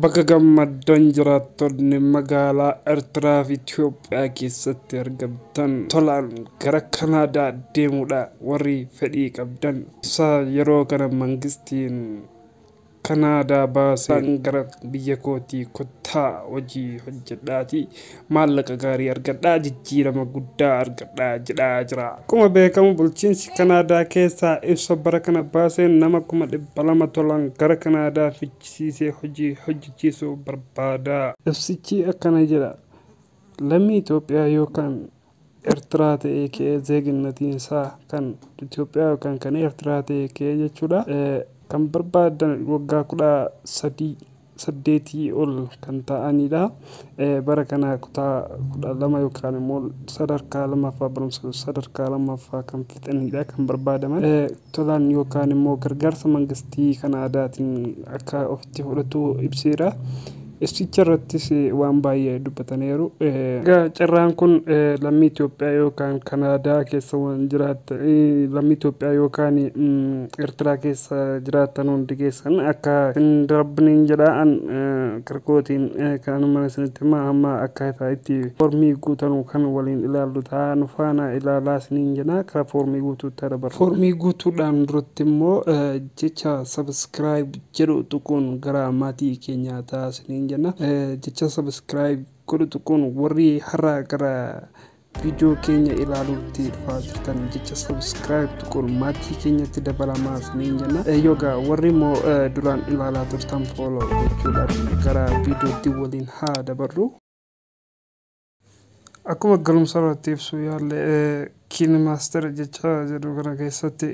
Bakka gammaddan jiraattonni magaalaa Eertiraa fi Itoophiyaa keessatti argamtan tolaan gara Kanaadaa deemuudha warri fedhii qabdan. Ibsa yeroo kana mangistiin Kanaadaa baaseen gara biyya kootii kottaa hojii hojjedhaatii maallaqa gaarii argadhaa, jijjiirama guddaa argadhaa jedhaa jira. Akkuma beekamu bulchiinsi Kanaadaa keessaa ibsa bara kana baaseen nama 200,000 tolaan gara Kanaadaa fichisiisee hojii hojjechiisuu barbaada. Ibsichi akkana jedha. Lammii Itoophiyaa yookaan Eertiraa ta'ee ka'ee zeeginnatiin isaa kan Itoophiyaa yookaan kan Eertiraa ta'ee ka'ee jechuudha. Kan barbaadan waggaa 18 ol kan ta'anidha. Bara kana kutaa 12 yookaan immoo sadarkaa lammaffaa, barumsa sadarkaa lammaffaa kan fixanidha kan barbaadaman. Tolaan yookaan immoo gargaarsa mangistii Kanaadaatiin akka ofitti fudhatu ibseera. Ibsicha irrattis waan baay'ee dubbataniiru. Egaa carraan kun lammii Itoophiyaa yookaan Kanaadaa keessa waan jiraattan, lammii Itoophiyaa yookaan Eertiraa keessa jiraattan hundi keessan akka hin darbiniin jedha. An karkootiin kanuma isinitti hima. Amma akkaataa itti foormii guutanu kan waliin ilaallu ta'a, nu faana ilaalaa isiniin jedha. Karaa foormii guutuutti dabarru. Foormii guutuudhaan duratti immoo jecha subscribe jedhu tuquun gara maatii keenyaa ta'a isiniin jenna. Jecha subscribe godhu tuquun warri har'a gara viidiyoo keenya ilaaluutti dhufaa jirtan jecha subscribe tuquun maatii keenyatti dabalamaa isiniin jenna. Yookaan warri immoo duraan ilaalaa turtan follow gochuudhaan gara viidiyootti waliin haa dabarru. Akkuma galumsa irratti ibsuu yaalle, KineMaster jecha jedhu kana keessatti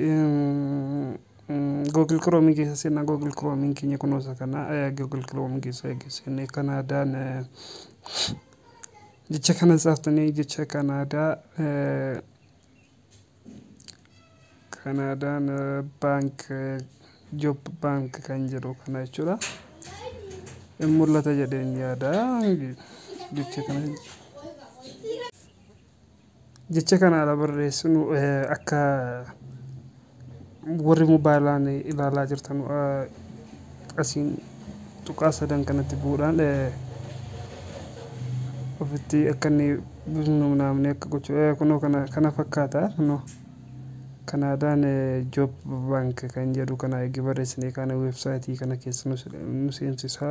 Google Chrome keessa seenna. Google Chrome keenya kunuunsa kana Google Chrome keessa seennee Kanaadaan jecha kana tsaaftanii, jecha Kanaadaa, Kanaadaan bank, job bank kan jedhu kana jechuudha. In mul'ata jedheen yaada jecha kana. Jecha kana ala barreessinu akka warri moobaayilaan ilaalaa jirtan asiin tuqaa sadan kanatti bu'uudhaan ofitti akka inni naamne akka gochuu kunoo kana fakkaata. Kunoo Kanaadaan job bank kan jedhu kana eegi barreessinee kana weebsaayitii kana keessa nu seensisa.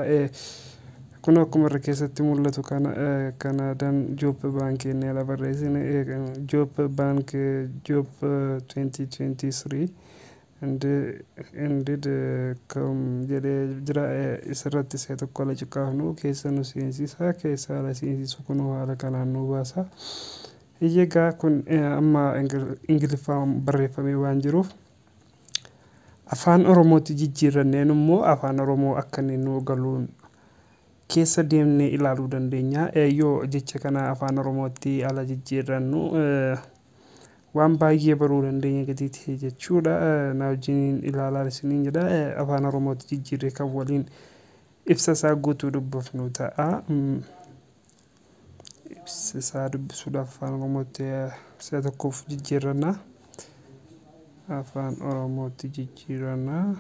Kun akkuma irra keessatti mul'atu kana Kanaadaan job bank inni ala barreessine job bank job 2023 indeed com jedhee jira. Isarratti isa tokko ala cuqqaafnu keessa nu seensisa. Keessa ala seensisu kun haala kanaan nu baasa. Egaa kun amma Ingiliffaan barreeffamee waan jiruuf afaan Oromootti jijjiirranneen immoo afaan Oromoo akka inni nu galuun keessa deemnee ilaaluu dandeenya. Yoo jecha kana afaan Oromootti ala jijjiirrannu waan baay'ee baruu dandeenya gatii ta'e jechuudha. Na wajjiniin ilaalaa isiniin jedha. Afaan Oromootti jijjiirree kan waliin ibsa isaa guutuu dubbifnu ta'a. Ibsa isaa dubbisuudhaaf afaan Oromootti si'a tokkoof jijjiirranna. Afaan Oromootti jijjiirranna.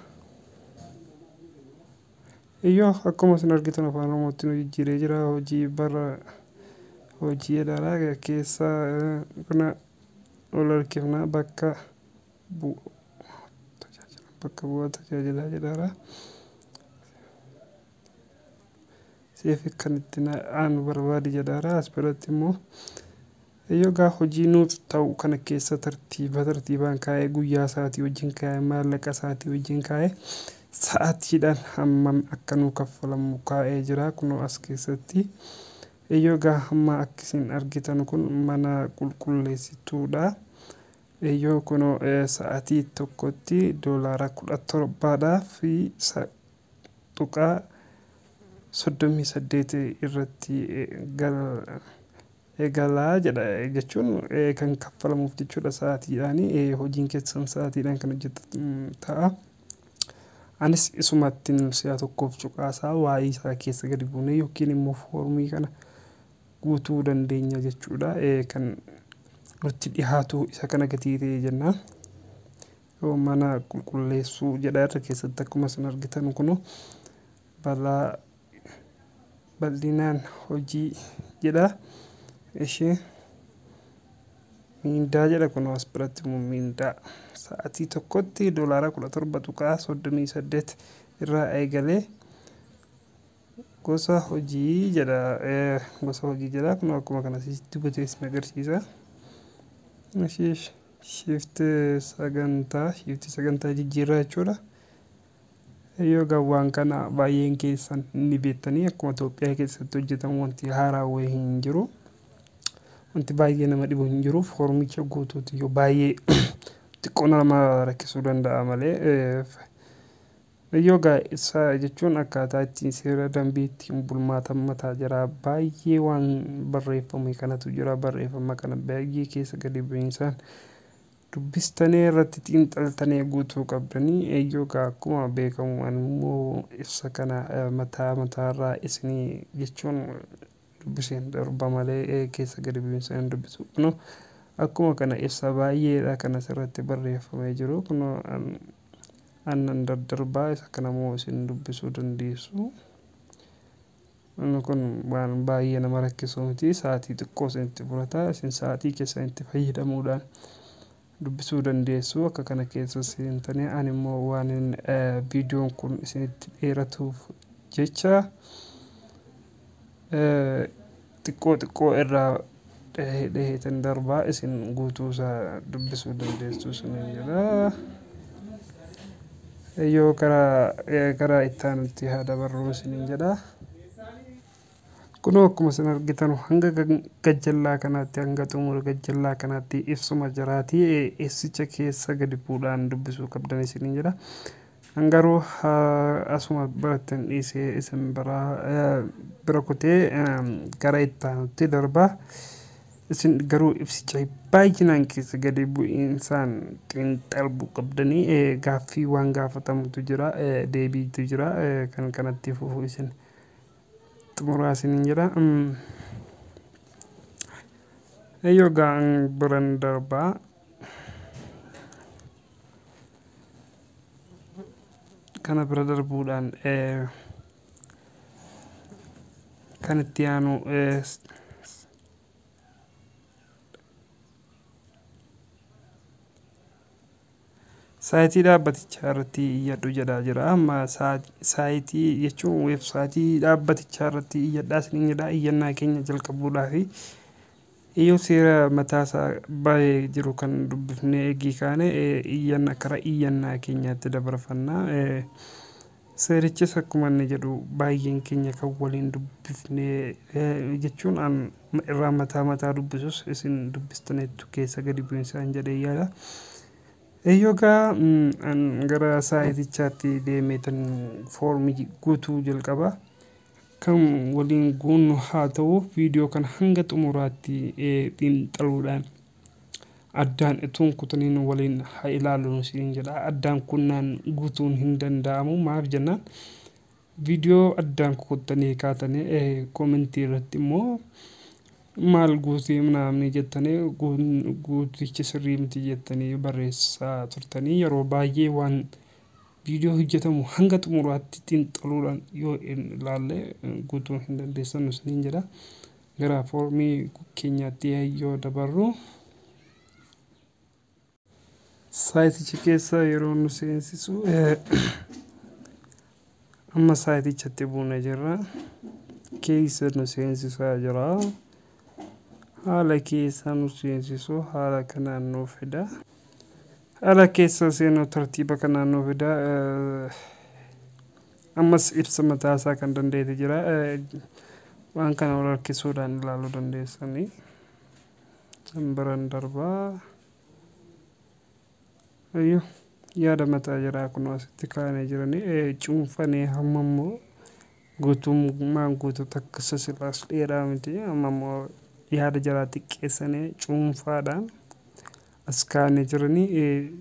Iyyoo akkuma isin argitan afaan Oromootti nu jijjiiree jira. Hojii bara hojii jedhaadha keessa kuna ol harkifna, bakka bu'aa tajaajilaa jedhaadha. Seefi kan itti aanu barbaadi jedhaadha. As biratti immoo iyyoo gaa hojii nuuf ta'u kana keessa tartiiba tartiibaan kaa'ee, guyyaa isaatii wajjin kaa'ee, maallaqa isaatii wajjin kaa'ee, sa'aatiidhaan hammam akka nuu kaffalamu kaa'ee jira kunoo as keessatti. Iyyoo gaa hamma akka isin argitan kun mana qulqulleessituudha. Iyyoo kunoo sa'aatii tokkotti $17 fi tuqaa 38 irratti eegalaa jedha, jechuun kan kaffalamuuf jechuudha sa'aatiidhaan. Hojiin keessan sa'aatiidhaan kan hojjetu ta'a. Anis isumattiin si'a tokkoof cuqaasaa waa'ee isaa keessa gadi buunee yookiin immoo foormii kana guutuu dandeenya jechuudha. Kan nutti dhiyaatu isa kana gatii ta'e jennaan. Mana qulqulleessuu jedha irra keessatti akkuma isin argitan kunoo balaa Bal'inaan hojii jedha. Ishee miindaa jedha. Kun as biratti immoo miindaa sa'atii tokkotti $17.38 irraa eegalee. Gosa hojii jedha. Gosa hojii jedha. Kun akkuma kana sitti butee isin agarsiisa. Ishee shift, sagantaa shift, sagantaa jijjiirraa jechuudha. Yoo waan kana baay'een keessan ni beektanii, akkuma Itoophiyaa keessatti hojjetamu wanti haaraa wayii hin jiru. Wanti baay'ee nama dhibu hin jiru. Foormicha guutuuti yoo baay'ee xiqqoo nama rakkisuu danda'a malee. Yoo isa jechuun akkaataa ittiin seera dambii ittiin bulmaata mataa jira, baay'ee waan barreeffame kanatu jira. Barreeffama kana baay'ee keessa gadi bu'iinsaan dubbistanii irratti xiinxaltanii guutuu qabdanii. Eeyyoo, akkuma beekamu immoo ibsa kana mataa mataarraa isinii jechuun dubbiseen darba malee keessa gadi bu'iinsaan hin dubbisu. Kunoo akkuma kana ibsa baay'eedha kan asirratti barreeffamee jiru. Kunoo aannan daddarbaa, isa kana immoo isin dubbisuu dandeessu. Inni kun waan baay'ee nama rakkisu miti. Sa'aatii xiqqoo isinitti fudhata. Isin sa'aatii keessan itti fayyadamuudhaan dubbisuu dandeessu. Akka kana keessa seentanii, ani immoo waan viidiyoon kun isinitti dheeratuuf jecha xiqqoo xiqqoo irraa dhahee dhaheetan darbaa, isin guutuusaa dubbisuu dandeessu isiniin jedha. Yoo karaa itti aanutti haa dabarru isiniin jedha. Kunoo akkuma isin argitan hanga gajjallaa kanaatti, hanga xumura gajjallaa kanaatti ibsuma jiraati. Ibsicha keessa gadi bu'uudhaan dubbisuu qabdan isiniin jedha. Garuu asuma biratti dhiisee isin bira kutee gara itti aanutti darba. Isin garuu ibsicha baay'inaan keessa gadi bu'iinsaan xiinxaluu qabdanii. Gaaffii waan gaafatamutu jira, deebiitu jira, kan kanatti fufu isin xumuraa isiniin jedha. Eeyyoo, ga'an biran darbaa. Kana bira darbuudhaan kan itti aanu saayitii dhaabbatichaa irratti iyyadhu jedhaa jira. Amma saayitii jechuun weebsaayitii dhaabbatichaa irratti iyyadhaa isiniin jedha, iyyannaa keenya jalqabuudhaafi. Iyyoo, seera mataasaa baay'ee jiru kan dubbifnee eegii kaane iyyanna karaa iyyannaa keenyaatti dabarfannaa. Seerichis akkuma inni jedhu baay'een keenya kan waliin dubbifnee jechuun irraa mataa mataa dubbisus isin dubbistaniittu keessa gadi bu'iinsaan jedhee yaada. Eeyyoogaa, gara saayitichaatti deemeetan foormii guutuu jalqaba. Kan waliin guunnu haa ta'u, viidiyoo kana hanga xumuraatti xiinxaluudhaan addaan ituun kutaniin waliin haa ilaallu isiniin jedha. Addaan kunnaan guutuun hin danda'amu. Maaf jennaan, viidiyoo addaan kuttanii kaatanii koomentii irratti immoo maal guutii naamni jettanii, guutichi sirrii miti jettanii barreessaa turtanii, yeroo baay'ee waan viidiyoo hojjetamu hanga xumuraatti xiinxaluudhaan yoo ilaalle guutuu hin dandeessan isiniin jedha. Gara foormii keenyaatti yoo dabarru, saayiticha keessa yeroo nu seensisu, amma saayitichatti buune jirra. Keessa nu seensisaa jira. Haala keessa nu seensisu haala kanaan nuu fida. Haala keessa seenuu tartiiba kanaan nuu fida. Ammas ibsa mataasaa kan danda'etu jira. Waan kana wal harkisuudhaan ilaaluu dandeessanii. Biran darbaa. Ayyo, yaada mataa jiraa kun asitti kaa'anii jiranii cuunfanii. Hamma immoo guutummaan guutuu takka silaas dheeraa miti, amma immoo yaada jaraa xiqqeessanii cuunfaadhaan as kaa'anii jiranii.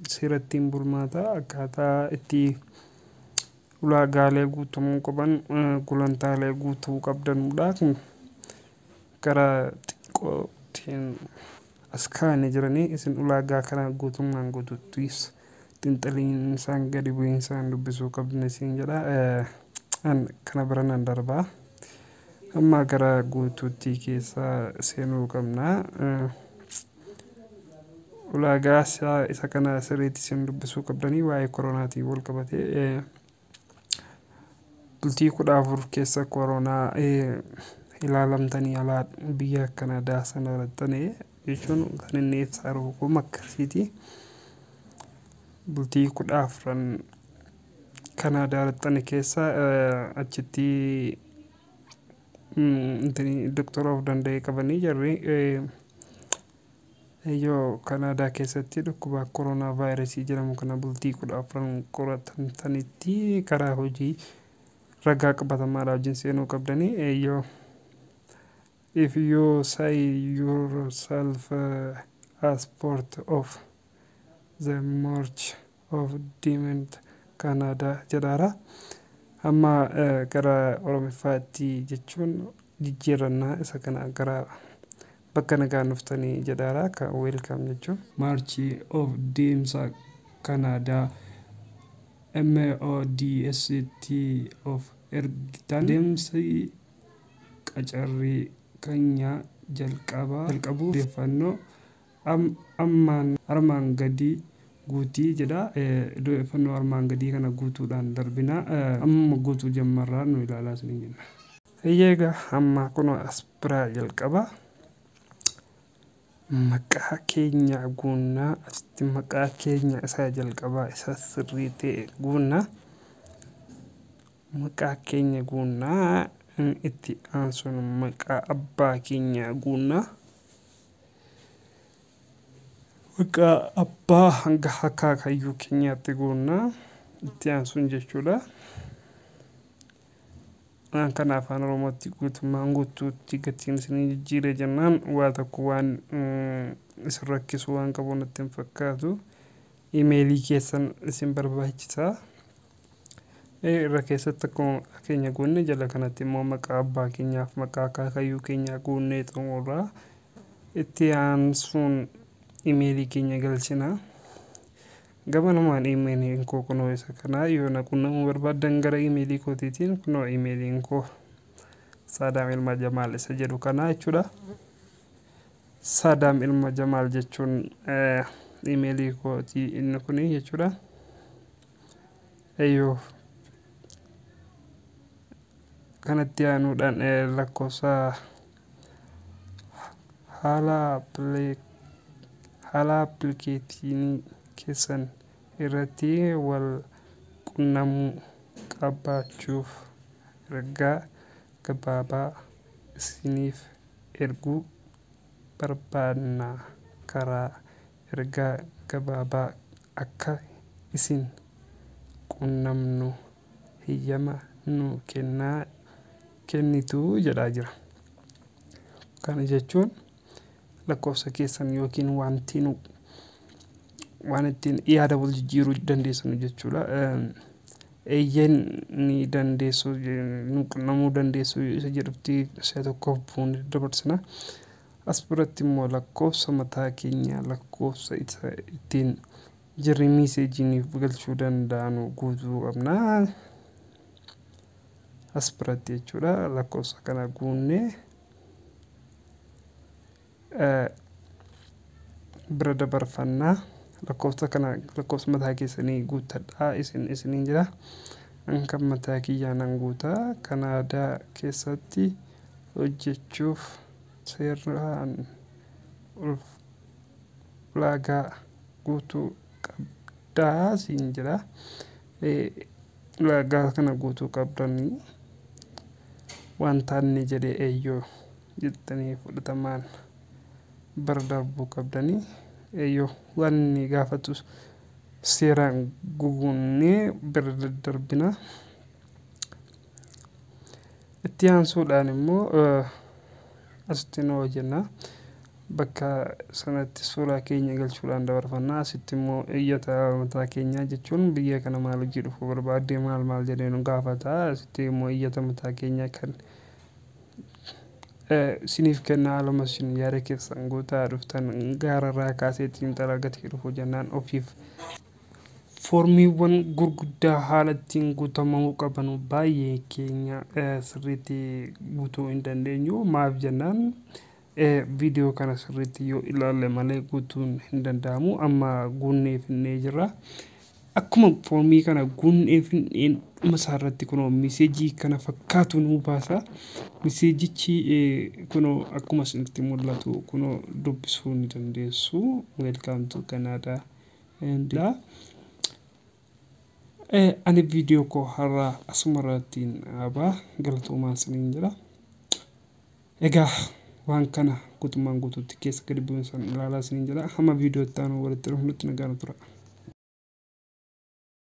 Seera ittiin bulmaataa, akkaataa itti ulaagaalee guutamuu qaban, gulantaalee guutuu qabdanudha. Kun gara xiqqootiin as kaa'anii jiranii, isin ulaagaa kana guutummaan guutuutti xiinxaliinsaan gadi bu'iinsaan dubbisuu qabdan isin jedha. Kana bira nan darbaa. Amma gara guutuutti keessa seenuu qabna. Ulaagaa isa kana sirriitti isin dubbisuu qabdanii waa'ee koronaatiin wal qabatee bultii 14 keessa koronaa ilaalamtanii alaa biyya Kanaadaa sana irrattanii jechuun kan inni ibsaa jiru kun akkasiiti. Bultii 14 Kanaadaa irrattanii keessa achitti doktora of danda'e qabanii jarri yoo Kanaadaa keessatti dhukkuba koronaa vaayirasii jedhamu kana bultii 14 qoratamtanitti karaa hojii ragaa qabatamaadha wajjin seenuu qabdanii. Yoo if you say yourself as part of the March of Demand Canada jedhaara. Amma gara Oromiffaatti jechuun jijjiirannaa isa kana gara bakka nagaan dhuftanii jedhaara, kan welcome jechuun. March of Deemsa Canada MODST of ergitan deemsi qacarrii keenya jalqabaa jalqabuuf odeeffannoo ammaan armaan gadii guutii jedha. Odeeffannoo armaan gadii kana guutuudhaan darbina. Amma guutuu jammarraa nu ilaalaa isin jenna. Egaa amma kun as biraa jalqaba. Maqaa keenya guunnaa, asitti maqaa keenya isa jalqabaa isa sirrii ta'e guunnaa. Maqaa keenya guunnaa, itti aansuun maqaa abbaa keenyaa guunnaa. Maqaa abbaa hanga akaakayyuu keenyaatti guunnaa itti aansuun jechuudha. Waan kana Afaan Oromootti guutummaan guutuutti gatiin isinii jijjiire jennaan waa tokko waan isin rakkisu waan qabu natti hin fakkaatu. Imeelii keessan isin barbaachisa. Irra keessatti akkuma keenya guunne, jala kanatti immoo maqaa abbaa keenyaaf maqaa akaakayyuu keenyaa guunnee xumurraa, itti aansuun imeelii keenya galchina. Gamanumaan imeeliin koo kunoo isa kana. Yoo na qunnamuu barbaaddan gara imeelii kootiitiin kunoo imeeliin koo Saadaam Ilma Jamaal isa jedhu kana jechuudha. Saadaam Ilma Jamaal jechuun imeelii kootii inni kuni jechuudha. Eeyyoo, kanatti aanuudhaan lakkoofsa haala appilikeeshinii keessan irratti wal qunnamuu qabaachuuf ergaa gabaabaa isiniif erguu barbaanna. Karaa ergaa gabaabaa akka isin qunnamnu heyyama nu kennaa kennitu jedhaa jira. Kana jechuun lakkoofsa keessan yookiin wanti nu waan ittiin yaada wal jijjiiruu dandeessan jechuudha. Eeyyeen ni dandeessu, nu qunnamuu dandeessu isa jedhutti isa tokkoof buunee dabarsina. As biratti immoo lakkoofsa mataa keenyaa, lakkoofsa isa ittiin jirri miiseejiiniif galchuu danda'anu guutuu qabna. As biratti jechuudha, lakkoofsa kana guunnee bira dabarfannaa. Lakkoofsa kana, lakkoofsa mataa keessanii guuttadhaa isin isiniin jira. An kan mataa kiyyaa nan guutaa. Kanaadaa keessatti hojjechuuf seeraan ulaagaa guutuu qabdaa siin jedha. Ulaagaa kana guutuu qabdanii wanta inni jedhe eeyyoo jettanii fudhatamaan bira darbuu qabdanii. Eeyyoo, waan inni gaafatu seeraan guunnee bira daddarbina. Itti aansuudhaan immoo asitti nu hojjenna. Bakka sanatti suuraa keenya galchuudhaan dabarfanna. Asitti immoo iyyata mataa keenyaa jechuun biyya kana maal hojii dhufuu barbaadde, maal maal jedhee nu gaafata. Asitti immoo iyyata mataa keenyaa kan isiniif kenna. Haaluma isin yaada keessan guutaa dhuftan gaararraa kaasee xiinxalaa gatii dhufu jennaan ofiif Foormiiwwan gurguddaa haala ittiin guutamuu qaban baay'ee keenya sirriitti guutuu hin dandeenyu. Maaf jennaan, viidiyoo kana sirriitti yoo ilaalle malee guutuun hin danda'amu. Amma guunnee finnee jirra. Akkuma foormii kana guunnee finneen, dhuma isaarratti kunoo message kana fakkaatu nuu baasa. Messageichi kunoo akkuma isinitti mul'atu kunoo dubbisuu ni dandeessu. "Welcome to Canada." Ani viidiyoo koo har'aa asuma irratti dhaabaa, galatoomaa isiniin jedha. Egaa waan kana guutummaan guutuutti keessa gadi bu'insaan ilaalaa isiniin jedha. Hamma viidiyoo itti aanu walitti dhufnutti nagaan tura.